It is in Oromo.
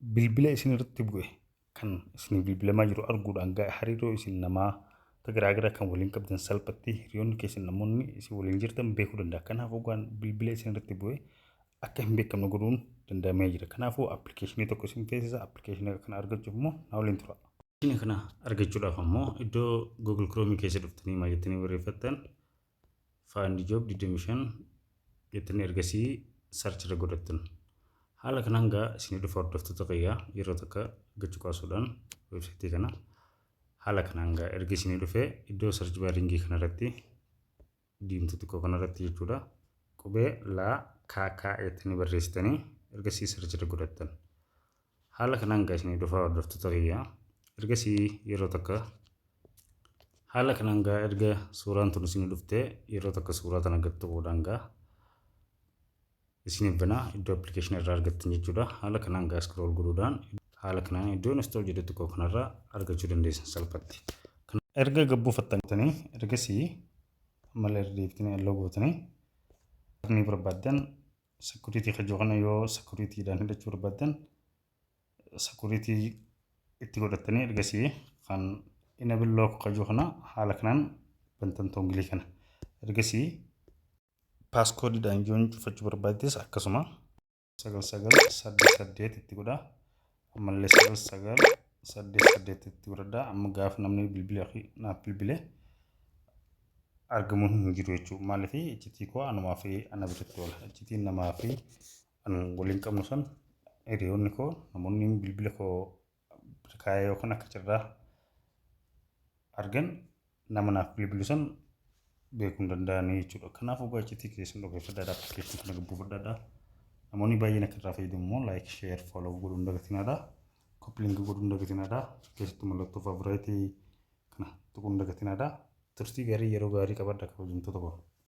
Bilbila isin irratti bu'e kan isin bilbilamaa jiru arguudhaan hariiroo isin namaa garaagaraa kan waliin qabdan salphatti hiriyoonni keessan, namoonni isin waliin jirtan beekuu danda'a. Kanaafuu gaan bilbila isin irratti bu'e akka hin beekamne godhuun danda'amee jira. Kanaafuu appilikeeshinii tokko isin feesisa. Appilikeeshinii kana argachuuf immoo na waliin tura. Appilikeeshinii kana argachuudhaaf ammoo iddoo Google Chrome keessa dhuftanii maal jettanii barreeffattan? Find Job 25 jettanii ergasii search irra godhattan. Haala kanaan gaa isinii dhufa, hordoftoota kiyyaa. Yeroo takka gachuu kaasuudhaan weebsaayitii kana haala kanaan gaa erga isinii dhufe, iddoo search baringii kanarratti, diimtuu xiqqoo kanarratti jechuudha. Qubee laa kaa kaa jettanii barreessitanii ergasii search irra godhattan. Haala kanaan gaa isinii dhufa, hordoftoota kiyyaa. Ergasii yeroo takka haala kanaan gaa erga suuraan tun isinii dhuftee, yeroo takka suuraa tana gad tuquudhaan gaa isiniif banaa iddoo appilikeeshinii irraa argattan jechuudha. Haala kanaan gaa scroll godhuudhaan haala kanaan iddoo install jedhu xiqqoo kanarraa argachuu dandeessan salphatti. Erga gabbuufattanii ergasii ammallee irra deebitanii allow gootanii ni barbaaddan security kajoo kana, yoo securitydhaan hidhachuu barbaaddan security itti godhattanii, ergasii kan enable lock kajoo kana haala kanaan bantan toggle kana. Ergasii passcodeiidhaan yoon cufachuu barbaaddes akkasuma 9988 itti godha. Ammallee 9988 itti godhadha. Amma gaafa namni bilbila naaf bilbile argamuu hin jiru jechuudha. Maaliif? Iccitii koo anumaa fi ana biratti oola. Iccitiin namaa fi an waliin qabnu san hiriyoonni koo, namoonni bilbila koo kaayee yookaan akka carraa argan nama naaf bilbilu san beekuu hin danda'anii jechuudha. Kanaafuu gaa iccitii keessan dhokeeffadhaadha. Appilikeeshinii kana gabbuufadhaadha. Namoonni baay'een akka irraa fayyadamu immoo like, share, follow godhuu hin dagatinaadha. Copy link godhuu hin dagatinaadha. Keessattuu mallattoo favorite kana tuquu hin dagatinaadha. Turtii gaarii, yeroo gaarii qabadha, kabajamtoota koo.